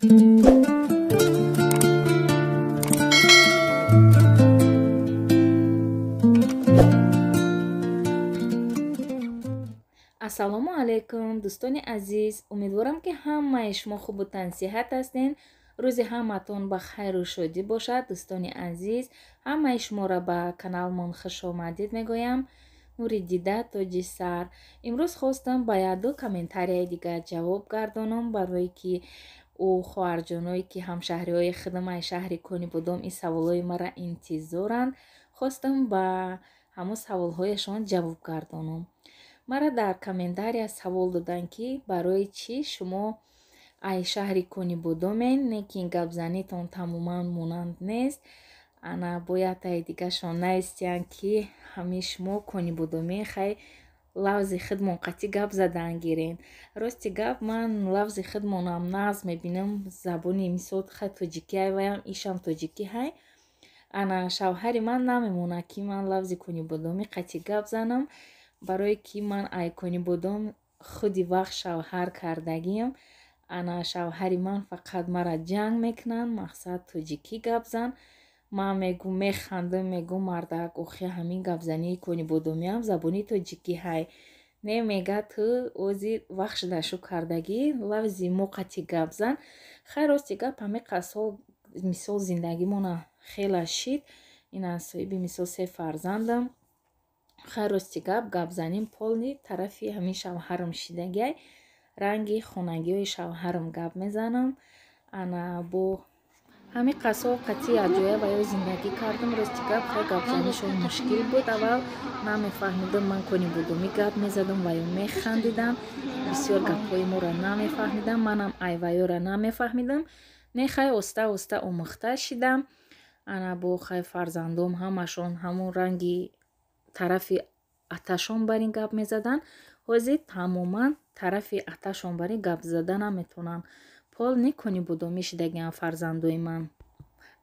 Ассалому алайкум, дӯстони азиз. Умедворам, ки ҳамаи шумо хубу тансиҳат ҳастен. Рӯзи ҳаматон ба хайру шодӣ бошад, дӯстони азиз. Ҳамаи шуморо ба каналмон хушомадид мегӯям. Нури дида, тоҷи сар. Имрӯз хостам ба якду комментарияи дигар ҷавоб гардонам, барое ки ӯ хоҳарҷоное, ки ҳамшаҳриҳои хидмаи шаҳри Конибодом ин саволҳои маро интизоранд. Хостам ба ҳамон саволҳояшон ҷавоб гардонам. Мара дар комментария савол доданд, ки барои чӣ шумо ай шаҳри Конибодомен, лекин гапзанитон тамоман монанд нест. Ана бояд таи дигашон наистиянд, ки ҳамин шумо конибодомӣ, хай лавзи худмон қатъи гап задан гирен. Рости гап, ман лавзи худмонам нағз мебинам. Забони мисол хай тоҷикӣ ай, ваям ишам тоҷикӣ ҳай. Ана шавҳари ман намемонад, ки ман лавзи конибодомӣ қатъи гап занам, барое ки ман ай Конибодом худи вақт шавҳар кардагиам. Ана шавҳари ман фақат мара ҷанг мекунанд, мақсад тоҷикӣ гап зан. Ман мегӯ, механдам, мегӯ: «Мардак, охи ҳамин гапзании конибодомиам забони тоҷикӣ ҳай». «Не, — мега, — ту ози вақт шудашу кардагӣ, лавзи мо қатъи гап зан». Хай, рости гап, ҳамин сол мисол зиндагимона хела шид. Ина соҳиби мисол се фарзандам. Хай, рости гап, гапзаним полный тарафи ҳамин шавҳарам шидагиай. Ранги хонагиҳои шавҳарам гап мезанам. Ана бо ҳамин қасо қатъи якҷоя ва ё зиндагӣ кардам. Рости гап, хай гапзанишон мушкил буд. Аввал намефаҳмидам, ман конибодомӣ гап мезадам ва ё механдидам. Бисёр гапҳои моро намефаҳмидам, манам айваёра намефаҳмидам. Не, хай, оста оста омӯхта шидам. Ана бо хай фарзандом ҳамашон ҳамон ранги тарафи аташон бар ин гап мезаданд. Ҳозир тамоман тарафи аташон бар ин гап зада наметавонанд. Полный конибодомӣ шидагианд фарзандои ман.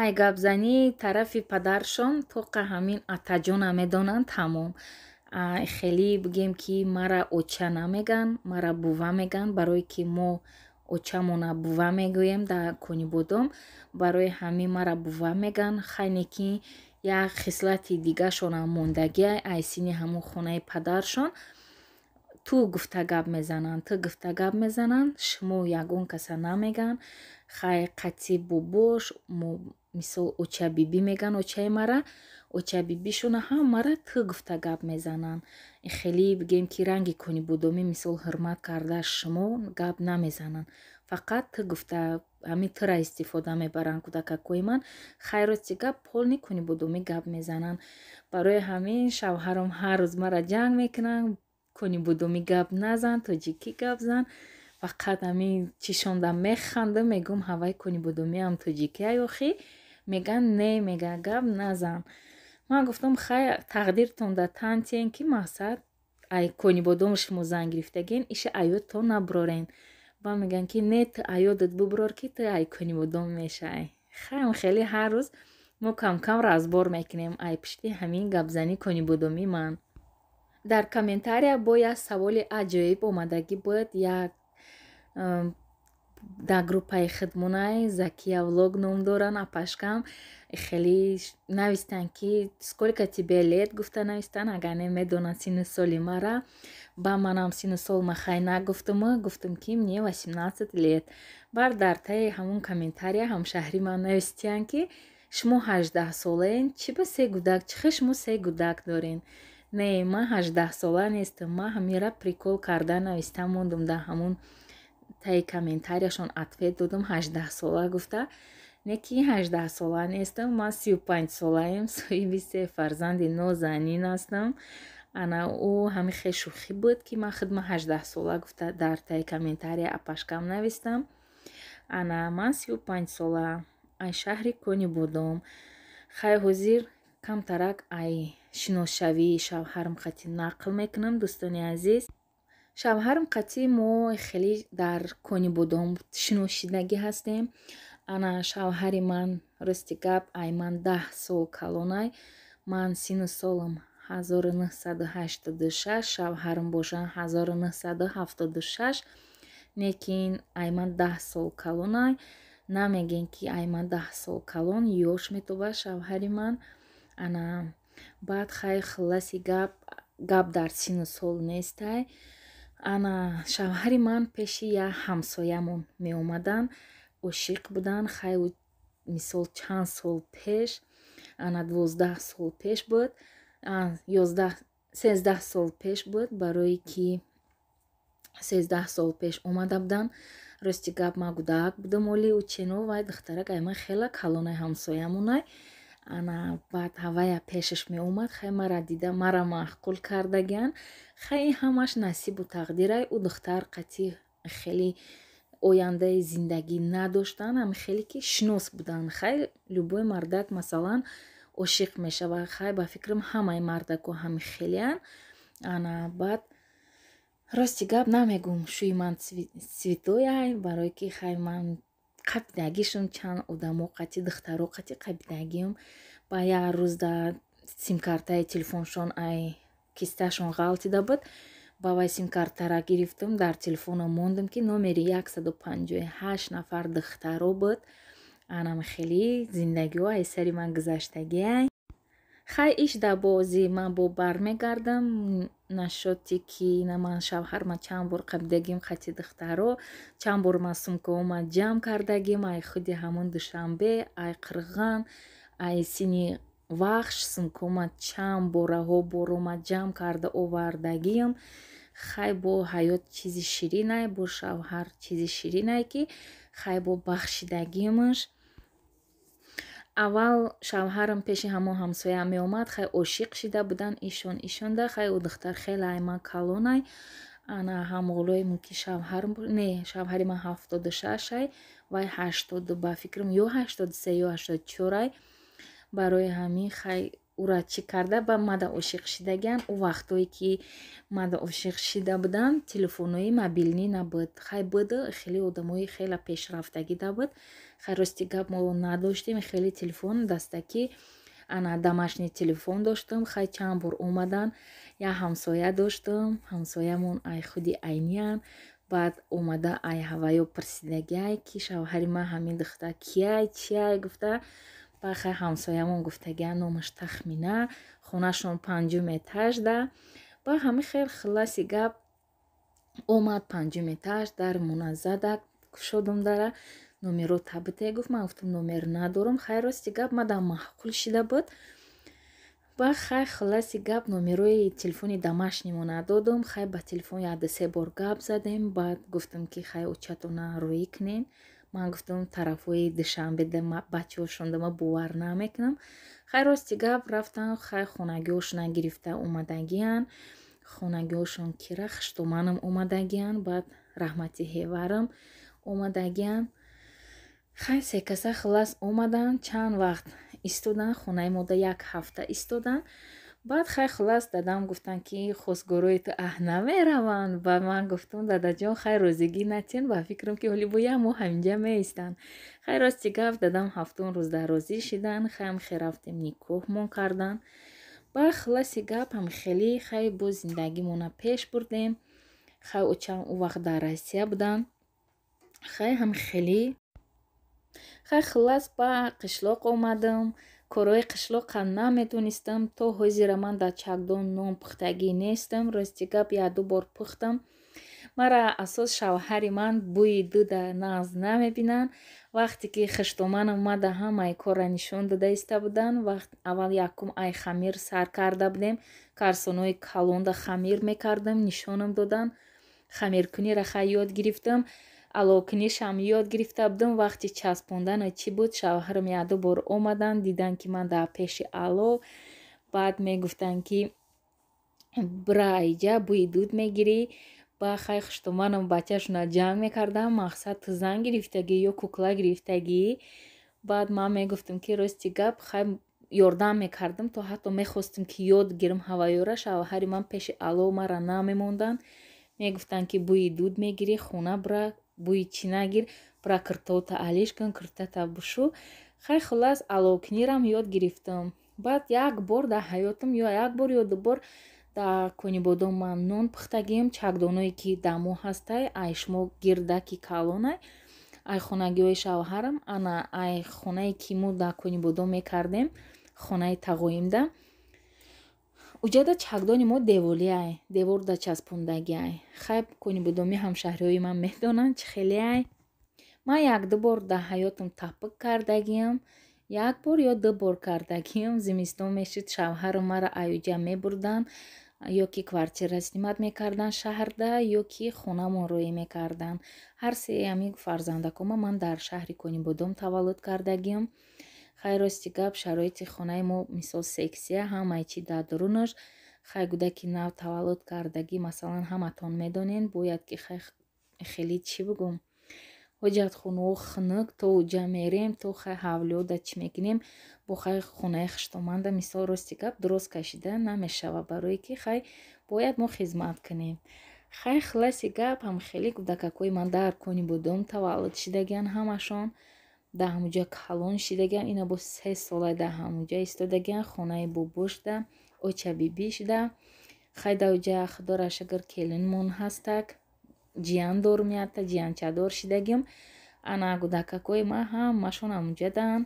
Ай гапзании тарафи падаршон тоқа ҳамин атаҷона медонанд, тамом. Хеле бигем, ки мара оча намеган, мара бува меган, барое ки мо очамона бува мегӯем дар Конибодом. Барои ҳамин мара бува меган. Хайне ки як хислати дигашонам мондагиай ай сини ҳамон хонаи падаршон: ту гуфта гап мезананд, ту гуфта гап мезананд, шумо ягон каса намеган. Хай, қатъи бобош, мисол, оча бибӣ меган очаи мара, оча бибишона ҳамара ту гуфта гап мезананд. Хеле бигем, ки ранги конибодомӣ мисол ҳурмат карда шумо гап намезананд, фақат ту гуфта, ҳамин тура истифода мебаранд кӯдакакҳои ман. Хай, рости гап, полный конибодомӣ гап мезананд. Барои ҳамин шавҳарам ҳар рӯз мара ҷанг мекунанд: «Конибодомӣ гап назан, тоҷикӣ гап зан». Фақат ҳамин чишонда механдам, мегӯм: «Ҳавай конибодомиам тоҷикӣ ай охи». Меган: «Не, — мега, — гап назан». Ман гуфтам: «Хай, тақдиртон да тантиен, ки мақсад ай Конибодом шумо зан гирифтагин, иша аёдтон набурорен». Ба мегӯянд, ки не, ту аёдат бубурор, ки ту ай Конибодом мешавӣ. Хайм, хеле ҳар рӯз мо камкам разбор мекунем ай пишти ҳамин гапзании конибодомии ман. Дар комментария бо як саволи аҷоиб омадагӣ бояд. Як дар группаи хидмунай, Закия Влог ном доранд апашкам, хеле навистанд, ки «Сколько тебе лет?» гуфта навистанд, агар не медонанд синну соли мара. Ба манам синну сол ма хай нагуфтуму гуфтум, ки мне 18 лет. Баъд дар таи ҳамон комментария ҳамшаҳри ман навистиянд, ки шумо 18-солаен, чӣ ба се гудак, чӣ хел шумо се гудак дорен? Не, ман 18-сола нестам, ман ҳамира прикол карда нависта мондум. Дар ҳамон таи комментарияшон ответ додум 18-сола гуфта. Не ки 18-сола нестам, ман 35-солаем, соҳиби се фарзанди нозанин ҳастам. Ана ӯ ҳамин хел шӯхӣ буд, ки ман худма 18-сола гуфта дар таи комментария апашкам навистам. Ана ман 35-сола, ай шаҳри Конибодом. Хай, ҳозир камтарак ай шиносшавии шавҳарам қатъи нақл мекунам, дӯстони азиз. Шавҳарам қатъи мо хеле дар Конибодом шиносшидагӣ ҳастем. Ана шавҳари ман, рости гап, ай ман 10 сол калонай. Ман синну солам 1986, шавҳарам бошанд 1976. Лекин ай ман 10 сол калонай. Намегем, ки ай ман 10 сол калон, ёш метобад шавҳари ман. Ана баъд, хай, хулласи гап, гап дар сину сол нестай. Ана шавҳари ман пеши як ҳамсоямон меомаданд, ошиқ буданд. Хай, мисол, чанд сол пеш, ана 12 сол пеш буд, 11, 13 сол пеш буд, барое ки 13 сол пеш омада буданд. Рости гап, ман гудак будам оли учено. Вай духтарак ай ман хела калонай, ҳамсоямонай. Ана баъд ҳавая пешаш меомад. Хай, мара дида, мара маъқул кардагиан. Хай, ин ҳамаш насибу тақдирай. Ӯ духтар қатъи хеле ояндаи зиндагӣ надоштанд, ам хеле ки шинос буданд. Хай, любой мардак, масалан, ошиқ мешавад. Хай, ба фикрам, ҳамаи мардако ҳами хелеанд. Ана баъд, рости гап, намегум, шӯи ман святой ай, барое ки хай, ман қабидагишум чанд одамо қатъи, духтаро қатъи қабидагиам. Ба як рӯз да симкартаи телефоншон ай кисташон ғалтида буд. Ба вай симкартара гирифтам, дар телефонам мондам, ки номери 158 нафар духтаро буд. Анам хеле зиндагиҳо ай сари ман гузаштагиай. Хай, иш да бозӣ ман бо бармегардам. Нашоти ки на, ман шавҳарма чанд бор қабидагим қати духтаро, чанд бор ман сумкаома ҷамъ кардагим ай худи ҳамон Душанбе, ай Қирған, ай сини Вахш сумкаома чанд бораҳо борома ҷамъ карда овардагиам. Хай, бо ҳаёт чизи ширинай, бо шавҳар чизи ширинай, ки хай, бо бахшидагимаш. Аввал шавҳарам пеши ҳамон ҳамсоя меомад. Хай, ошиқ шида буданд ишон ишонда. Хай, ӯ духтар хеле ай ман калонай. Ана ҳамғулои мумкин шавҳар не, шавҳари ман 76-ай, вай 80, ба фикрам, ё 83, ё 84-ай. Барои ҳамин, хай, ӯра чӣ карда, ба мада ошиқ шидагиан. Ӯ вақтое ки мада ошиқ шида буданд, телефонҳои мобилнӣ набуд. Хай, буд, хеле одамои хеле пешрафтагӣ набуд. Хай, рости гап, мо надоштем хеле телефон дастакӣ. Ана домашний телефон доштам. Хай, чанд бор омадан. Як ҳамсоя доштам, ҳамсоямон ай худи Айниян. Баъд омада, ай ҳаваё пурсидагиай, ки шавҳари ман ҳамин духтар кияй, чияй гуфта. Баъд, хай, ҳамсоямон гуфтагиан, номаш Тахмина, хонашон панҷум этажда. Баъд ҳамин хел, хулласи гап, омад панҷум этаж, дар муна задак, кушодум дара. Номеро табите, гуфт. Ман гуфтам, номер надорам. Хай, рости гап, мадам маъқул шида буд. Баъд, хай, хулласи гап, номерои телефони домашний мо надодум. Хай, ба телефон як се бор гап задем. Баъд гуфтам, ки хай, очатона рӯӣ кунем. Ман гуфтам, тарафҳои Душанбе бачаҳошон ма бовар намекунам. Хай, рости гап, рафтан. Хай, хонагиҳошона гирифта омадагиян. Хонагиҳошон кира хуштоманам омадагиян, баъд раҳмати ҳеварам омадагиян. Хай, се каса хуллас омаданд, чанд вақт истодан хонаи мода, як ҳафта истоданд. Баъд, хай, хуллас, дадам гуфтанд, ки хостгорои ту аҳ намераванд. Ба ман гуфтум: «Дадаҷон, хай, розигӣ натиҳен, ба фикрам, ки ҳоли бо як моҳ ҳаминҷа меистанд». Хай, рости гап, дадам ҳафтум рӯз дар розӣ шиданд. Хай, ҳам рафтем, никоҳмон карданд. Баъд, хулласи гап, ҳамхелӣ, хай, боз зиндагимона пеш бурдем. Хай, очам ӯ вақт дар Россия буданд. Хай, ҳамхелӣ, хай, хуллас, ба қишлоқ омадам. Корҳои қишлоқа наметонистам. То ҳозира ман дар чакдон нон пухтагӣ нестам. Рости гап, якду бор пухтам. Мара асос шавҳари ман бӯи дуда нағз намебинанд. Вақте ки хуштоманам омада, ҳамаи корра нишон дода иста буданд. Вақт аввал якум ай хамир сар карда будем, карсонҳои калонда хамир мекардам, нишонам доданд. Хамиркуниро, хай, ёд гирифтам, аловкунишам ёд гирифта будам. Вақти часпондана чӣ буд, шавҳарам якду бор омаданд, диданд, ки ман дар пеши алов. Баъд мегуфтанд, ки бира иҷа, бӯи дуд мегирӣ. Ба хай, хуштоманам бачашона ҷанг мекардам: «Мақсад, ту зан гирифтагӣ ё кукла гирифтагӣ?» Баъд ман мегуфтам, ки рости гап, хай, ёрдам мекардам, то ҳатто мехостам, ки ёд гирам ҳаваёра. Шавҳари ман пеши алов мара намемонданд, мегуфтанд, ки бӯи дуд мегирӣ, хона бира, бӯи чӣ нагир, бира, киртота алиш кун, киртата бушу. Хай, хуллас, аловкунирам ёд гирифтам. Баъд як бор дар ҳаётам, ё як бор, ё ду бор Дар Конибодом ман нон пухтагием, чакдоное ки дамо ҳастай, ай шумо гирдаки калонай, ай хонагиҳои шавҳарам, ана ай хонае ки мо дар Конибодом мекардем, хонаи тағоимда. Уҷада чакдони мо деволиай, деворда часпондагиай. Хай, конибодомӣ ҳамшаҳриҳои ман медонанд, чӣ хелеай. Ман якду бор дар ҳаётам тапик кардагиам, як бор ё ду бор кардагиам. Зимистон мешуд, шавҳарам мара аюҷа мебурданд, ё ки квартира снимать мекарданд шаҳрда, ё ки хонамон роӣ мекарданд. Ҳар сеи ҳамин фарзандакома ман дар шаҳри Конибодом таваллуд кардагиам. Хай, рости гап, шароити хонаи мо мисол сексия, ҳамаи чи дар дурунаш. Хай, кӯдаки нав таваллуд кардагӣ, масалан, ҳаматон медонед, бояд ки хай хеле, чӣ бигӯм, ҳоҷатхонаҳо хунук, то уҷа мерем, то хай ҳавлиёда чӣ мекунем, бо хай хонаи хуштоманда, мисол, рости гап, дуроз кашида намешава, барое ки хай бояд мо хизмат кунем. Хай, хулоси гап, ҳам хеле кӯдакакҳои ман дар Конибодом таваллуд шидагиан, ҳамашон дар ҳамуҷа калон шидагиан. Ина бо 3 сола дар ҳамуҷа истодагиан, хонаи бобошда, оча бибишда. Хай, дар уҷа, худоро шукр, келинмон ҳастак, ҷиян дорум, якта ҷиянчадор шидагим. Ана кӯдакакҳои ман ҳамашон ҳамуҷадаанд,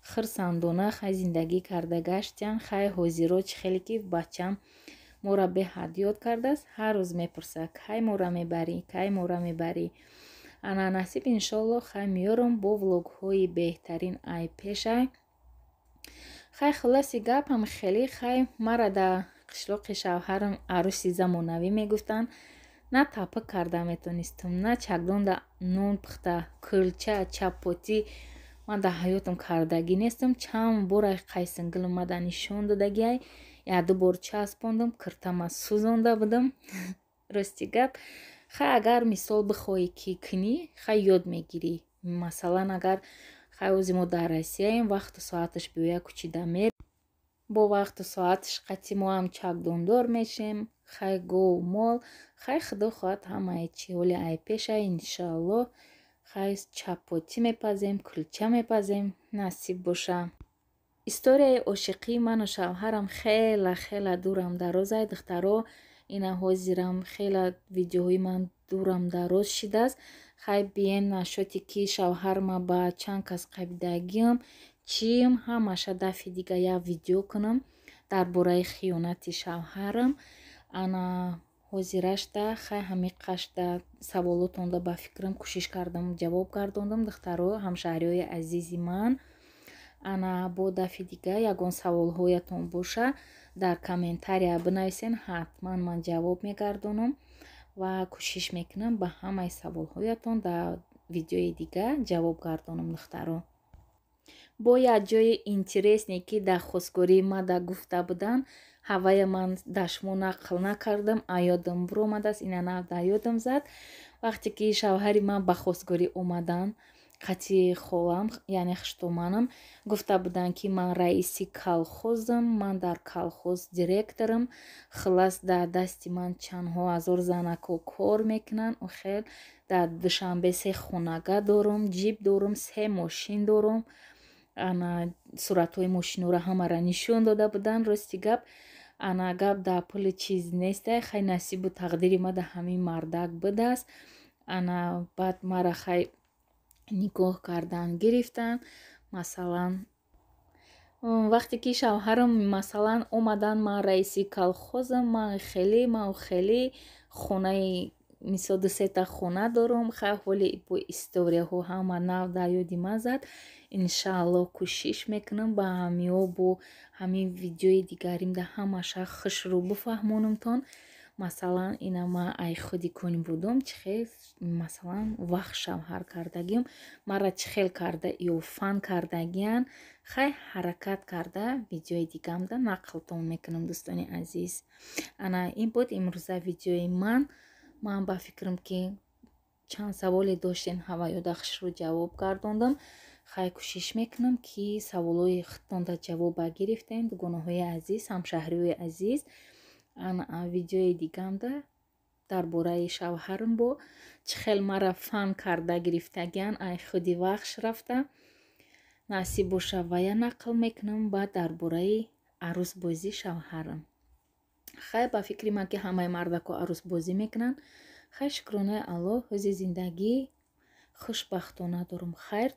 хирсандона хай зиндагӣ карда гаштиян. Хай, ҳозиро чӣ хеле ки бачам моро беҳад ёд кардааст, ҳар рӯз мепурсад: «Кай мора мебарӣ, кай мора мебарӣ?» Ана насиб, иншоалло, хай меёрам бо влогҳои беҳтарин ай пешай. Хай, хулоси гап, ҳам хеле хай мара дар қишлоқи шавҳарам арӯси замонавӣ мегуфтанд. На тапик карда метонистам, на чакдонда нон пухта, кӯлча, чапотӣ ман дар ҳаётам кардагӣ нестам. Чанд бора қайсингилам мада нишон додагиай, якду бор часпондам, киртама сӯзонда будам. Рости гап, хай, агар мисол бихоҳӣ ки кунӣ, хай, ёд мегирӣ. Масалан, агар хай ози мо дар Россияем, вақту соаташ биёя, кучида мер, бо вақту соаташ қатъи мо ҳам чакдондор мешем. Хай, гов, мол, хай, худо хоҳад, ҳамаи чи ҳоли ай пеша, иншоалло. Хай, чапотӣ мепазем, кулча мепазем, насиб боша. Историяи ошиқии ману шавҳарам хела хела дурам дарозай, духтаро. Ина ҳозирам хела видеоҳои ман дурам дароз шидааст. Хай, биен нашоти ки шавҳарма ба чанд кас қабидагиам, чием, ҳамаша дафъи дига як видео кунам дар бораи хиёнати шавҳарам. Ана ҳозирашда хай ҳамиқашда саволотонда, ба фикрам, кӯшиш кардам, ҷавоб гардондам, духтаро, ҳамшаҳриҳои азизи ман. Ана бо дафъи дига ягон саволҳоятон боша, дар комментария бинависен, ҳатман ман ҷавоб мегардонам ва кӯшиш мекунам ба ҳамаи саволҳоятон дар видеои дига ҷавоб гардонам, духтаро. Бо як ҷои интересный, ки дар хостгории мада гуфта буданд, ҳавая ман дар шумо нақл накардам, аёдам буромадааст, ина нав дар ёдам зад. Вақте ки шавҳари ман ба хостгорӣ омаданд, қатъи холам, яъне хуштоманам, гуфта буданд, ки ман раиси колхозам, ман дар колхоз директорам, хуллас, дар дасти ман чандҳо ҳазор занако кор мекунанд, хел дар Душанбе се хонага дорум, ҷип дорум, се мошин дорум. Ана суратҳои мошинҳоро ҳамаро нишон дода буданд. Рости гап, ана гап дар пули чиз нестай. Хай, насибу тақдири ма дар ҳамин мардак будааст. Ана баъд мара хай нигоҳ кардан гирифтанд. Масалан, вақте ки шавҳарам, масалан, омаданд, ман раиси колхозам, ман хеле, ман хеле хонаи, мисол, ду сета хона дорум. Хай, ҳоли бо историяҳо ҳама нав дар ёди ман зад. Иншаалло, кӯшиш мекунам ба ҳамиҳо бо ҳамин видеои дигарим дар ҳамаша хушрӯ бифаҳмонамтон. Масалан, ина ман ай худи Конибодом чӣ хел, масалан, вақт шавҳар кардагиам, мара чӣ хел карда ёфан кардагиян. Хай, ҳаракат карда видеои дигамда нақлтон мекунам, дӯстони азиз. Ана ин буд имрӯза видеои ман. Ман ба фикрам, ки чанд саволе доштен, ҳаваёда хушрӯ ҷавоб гардондам. Хай, кӯшиш мекунам, ки саволҳои худтонда ҷавоба гирифтем, дугонаҳои азиз, ҳамшаҳриҳои азиз. Ана видеои дигамда дар бораи шавҳарам, бо чӣ хел мара фан карда гирифтагиян, ай худи вахш рафта, насиб боша, вая нақл мекунам, баъд дар бораи арӯсбозӣ шавҳарам. Хай, ба фикри ман, ки ҳамаи мардако арӯсбозӣ мекунанд. Хай, шукронаи Аллоҳ, ҳози зиндагӣ хушбахтона дорум. Хайр.